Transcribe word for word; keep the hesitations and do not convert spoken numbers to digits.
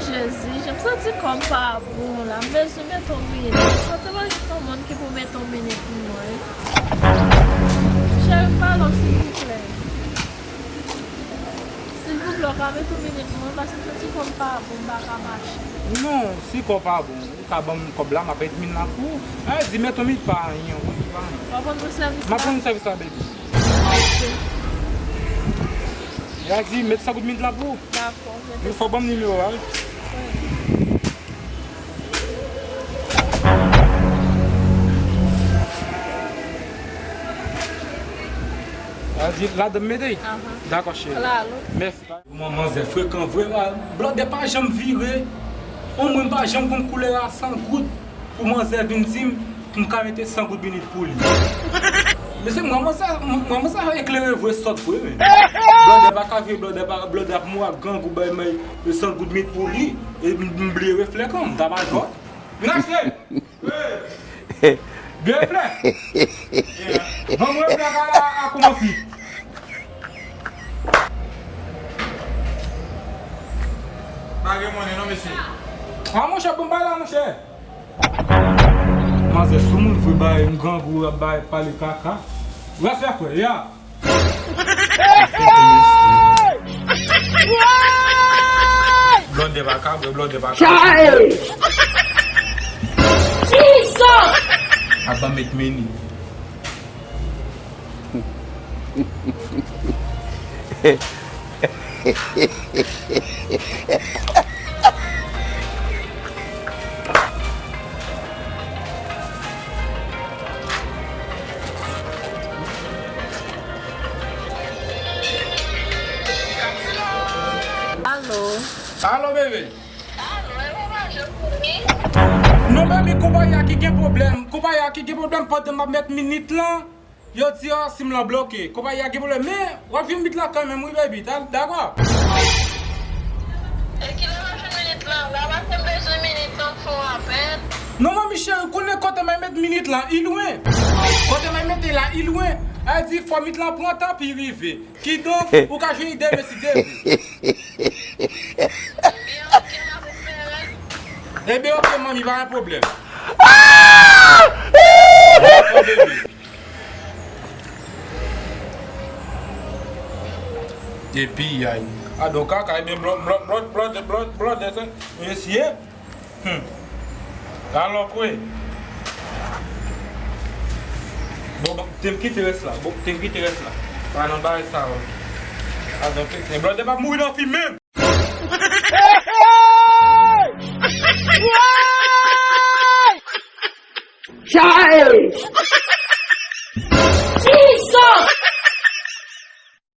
Jezi, jan m santi kò m pa bon la. M bezwen mete yon minit. Kote mwen jwenn yon moun ki pou mete yon minit pou mwen? Cheri, m pale w, silvouplè. Silvouplè, w ka mete yon minit pou mwen, paske m santi kò m pa bon, m pa ka mache. Non, si kò w pa bon, ou ka ban m kòb la, m ap met min la pou ou. A, di mete yon minit pa anyen, yon minit pa anyen. W ap rann mwen sèvis la? M ap rann ou sèvis la, baby. Ok. Ya di, met san goud minit la pou ou. Dakò, mete. Men fò ban m nimewo a, wi. Wi. A di, ladan m mete? Ahan. Dakò, cheri. Klalo. Mèsi. Manman, manzè frekan vre, a, blòdè pa janm vire. Omwen m pa janm konn koulè a san goud pou manzè vin di m pou m ka mete san goud minit pou li. Mesye, manman sa, manman sa eklere vre, sòt vre, men. Blòdè pa ka vire, blòdè pa, blòdè ap mouri ak grangou, bay may san goud minit pou li, e m, m bliye reflè kan m, ta majò. Vin achte! Gen reflè! Ban m reflè a, a, a kòmanse. Pa gen monnen non, mesye. A, monchè, bon bay la, monchè. Manzè sou moun vre, bay m grangou, ap bay pale kaka. Respè, frè, ya. Blòdè pa ka bwè, blòdè pa ka. Chay! Jesus! Aba met meni. Alo. Alo, bebe. Alo, e papa Jokoni? Non, baby, konpayi a ki gen pwoblèm. Konpayi a ki gen pwoblèm pandan m ap met minit lan. Yo di, o, sim lan bloke. Konpayi a gen pwoblèm. Men, w ap jwenn minit lan kanmenm, wi, baby. Ta, dakò? E kilè w ap jwenn minit lan? La, paske m bezwen minit lan pou fè yon apèl. Non, manmi cheri, konnen kote m ap met minit lan, i lwen. Kote m ap mete la, i lwen. A di, fò minit lan pran tan, pi rive. Kidonk, ou ka jwenn ide, men si Dye vle. Ebyen, oke, m ap espere. Ebyen, oke, manmi, pa gen pwoblèm. Dakò, bebe. Epi, yay. A, donk, kaka, ebyen, blòdè, blòdè, mesye. Hmm. Alò, kwe. Bon, bon, te m kite rès la. Bon, te m kite rès la. Pa nan bagay sa yo. A, donk, e blòdè p ap mouri nan fim menm. Chay! Jesus!